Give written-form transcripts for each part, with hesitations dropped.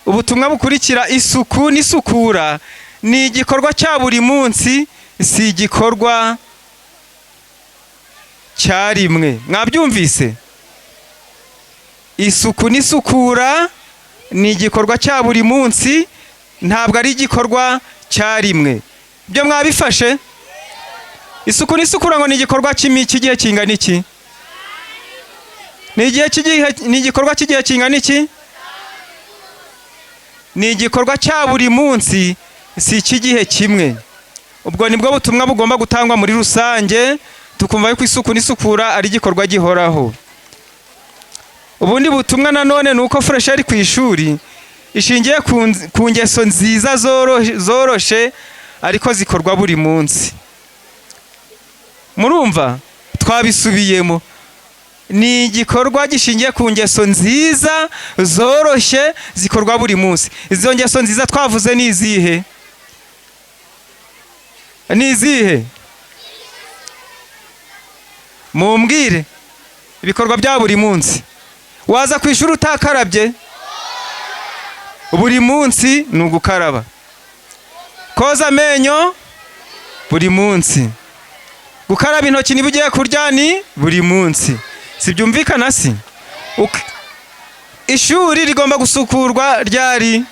Ubutumwa bukurikira: isuku n'isukura ni igikorwa cya buri munsi, si igikorwa cyarimwe. Mwabyumvise? Isuku n'isukura ni igikorwa cya buri munsi, ntabwo ari igikorwa cyarimwe. Ibyo mwabifashe? Isuku n'isukura ngo ni igikorwa cy'igihe kingana iki? Ni igihe cy'igihe, ni igikorwa cy'igihe kingana iki? Ni igikorwa cya buri munsi, si icy'igihe kimwe. Ubwo nibwo butumwa bugomba gutangwa muri rusange, tukumva yuko isuku n'isukura ari igikorwa gihoraho. Ubundi butumwa nanone ni uko fraîcheur ku ishuri ishingiye ku ngeso nziza zoroshe ariko zikorwa buri munsi. Murumva twabisubiyemo: ni igikorwa gishingiye ku ngeso nziza zoroshye zikorwa buri munsi. Izo ngeso nziza twavuze ni izihe? Ni izihe? Mumbwire ibikorwa bya buri munsi. Waza ku ishuri utakarabye? Buri munsi ni ugukaraba. Koza amenyo buri munsi, gukaraba intoki niba ugiye kurya ni buri munsi. Si byumvikana? Si ishuri rigomba gusukurwa ryari?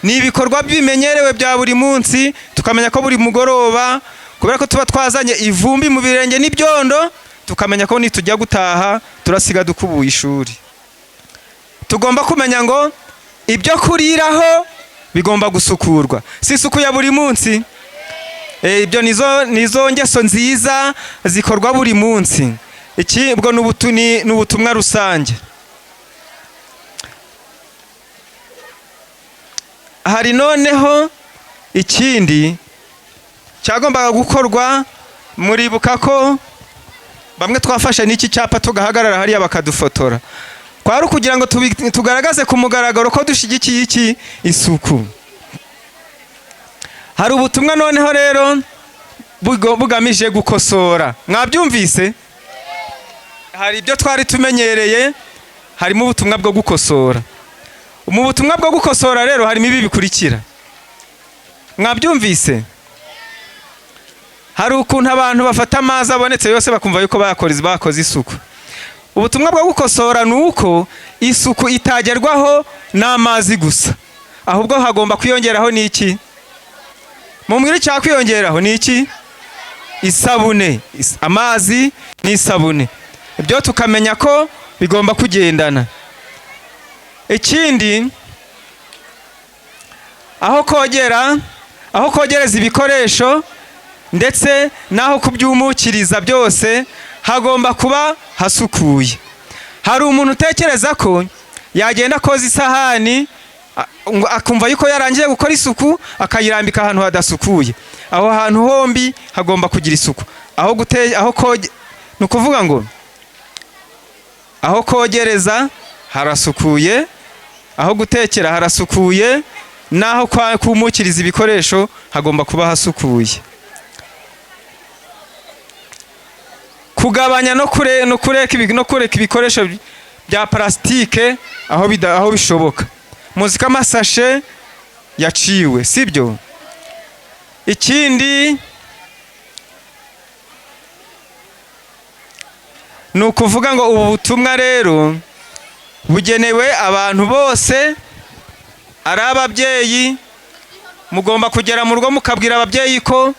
Ni ibikorwa bimenyerewe bya buri munsi, tukamenya ko buri mugoroba, kubera ko tuba twazanye ivumbi mu birenge n'ibyondo, tukamenya ko nitujya gutaha turasiga dukubuye ishuri. Tugomba kumenya ngo ibyo kuriraho bigomba gusukurwa. Si isuku ya buri munsi? Ibyo nizo ngeso nziza zikorwa buri munsi. Iki ubwo ni ubutumwa rusange. Hari noneho ikindi cyagombaga gukorwa. Muribuka ko bamwe twafashe n'iki cyapa, tugahagarara hariya bakadufotora. Kwari ukugira ngo tugaragaze ku mugaragaro ko dushyigikiye iki? Isuku. Hari ubutumwa noneho rero bugamije gukosora. Mwabyumvise? Hari ibyo twari tumenyereye, harimo ubutumwa bwo gukosora. Mu butumwa bwo gukosora rero harimo ibi bikurikira. Mwabyumvise? Hari ukuntu abantu bafata amazi abonetse yose bakumva yuko bakoze isuku. Ubutumwa bwo gukosora ni uko isuku itagerwaho n'amazi gusa, ahubwo hagomba kwiyongeraho n'iki? Mumbwire, icyakwiyongeraho ni iki? Isabune. Amazi n'isabune, ibyo tukamenya ko bigomba kugendana. Ikindi, aho kogera, aho kogereza ibikoresho ndetse n'aho kubyumukiriza, byose hagomba kuba hasukuye. Hari umuntu utekereza ko yagenda koza isahani ngo akumva yuko yarangiye gukora isuku, akayirambika ahantu hadasukuye. Aho hantu hombi hagomba kugira isuku. Aho gute, aho koge, ni ukuvuga ngo aho kogereza harasukuye, aho gutekera harasukuye, n'aho kumukiriza ibikoresho hagomba kuba hasukuye. Kugabanya no kureka ibikoresho bya parasitike aho bishoboka. Muzi ko amasashe yaciwe, sibyo? Ikindi ni ukuvuga ngo ubu butumwa rero bugenewe abantu bose. Ari ababyeyi, mugomba kugera mu rugo mukabwira ababyeyi ko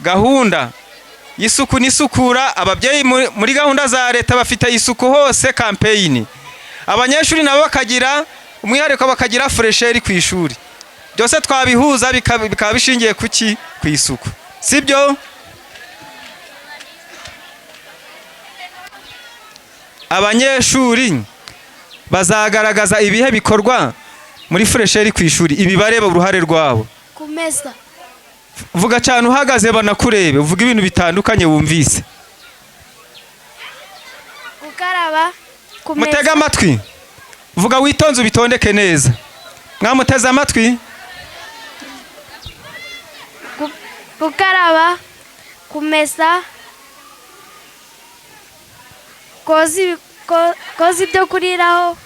gahunda y'isuku n'isukura, ababyeyi muri gahunda za leta bafite Isuku Hose campaign, abanyeshuri nabo bakagira umwihariko, bakagira fraîcheur ku ishuri. Byose twabihuza bikaba bishingiye ku ki? Ku isuku, sibyo? Abanyeshuri bazagaragaza ibihe bikorwa muri fraîcheur ku ishuri, ibibareba, uruhare rwabo. Kumesa. Vuga cyane uhagaze banakurebe, uvuga ibintu bitandukanye wumvise. Gukaraba, Mutege kumesa. amatwi. Vuga witonze, ubitondeke neza. Mwamuteze amatwi? Gukaraba, kumesa, koza ibyo kuriraho.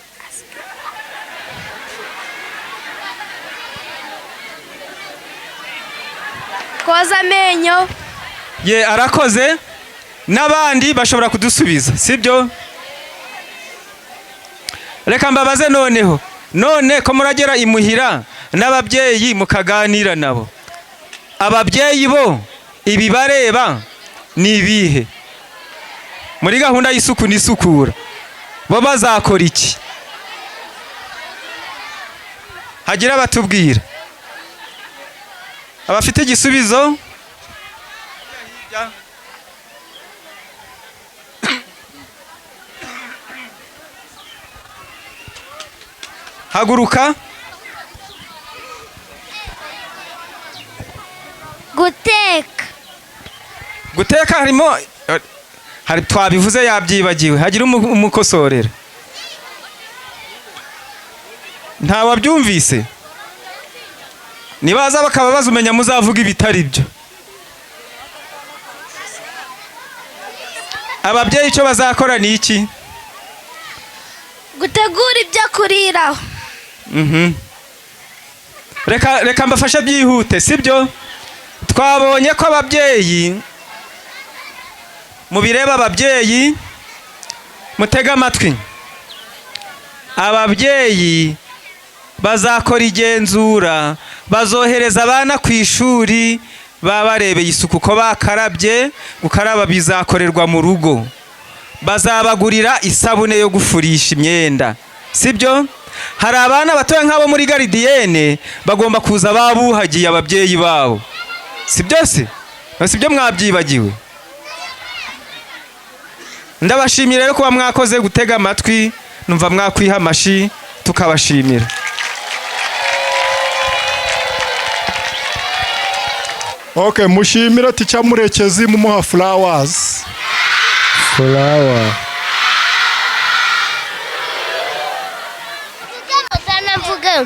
Koza amenyo. Ye, arakoze. N'abandi bashobora kudusubiza, sibyo? Reka mbabaze noneho. None ko muragera imuhira n'ababyeyi mukaganira nabo, ababyeyi bo ibibareba ni ibihe muri gahunda y'isuku n'isukura? Bo bazakora iki? Hagira abatubwira, abafite igisubizo. Haguruka. Guteka. Guteka harimo, hari twabivuze, yabyibagiwe. Hagira umukosorera. Nta wabyumvise? Nibaza bakaba bazumenya, muzavuga ibitari byo. Ababyeyi icyo bazakora ni iki? Gutegura ibyo kuriraho. Reka mbafashe byihute, sibyo? Twabonye ko ababyeyi, mubireba, ababyeyi mutege amatwi, ababyeyi bazakora igenzura. Bazohereza abana ku ishuri baba barebeye isuku, ko bakarabye. Gukaraba bizakorerwa mu rugo. Bazabagurira isabune yo gufurisha imyenda, sibyo? Hari abana batoya nk'abo muri gardienne, bagomba kuza babuhagiye ababyeyi babo, sibyo se? Sibyo, mwabyibagiwe? Ndabashimira rero kuba mwakoze gutega amatwi. Numva mwakwiha amashi tukabashimira. Okay, mushimire teacher Murekezi, mumuha flowers. Flower. Mvuga.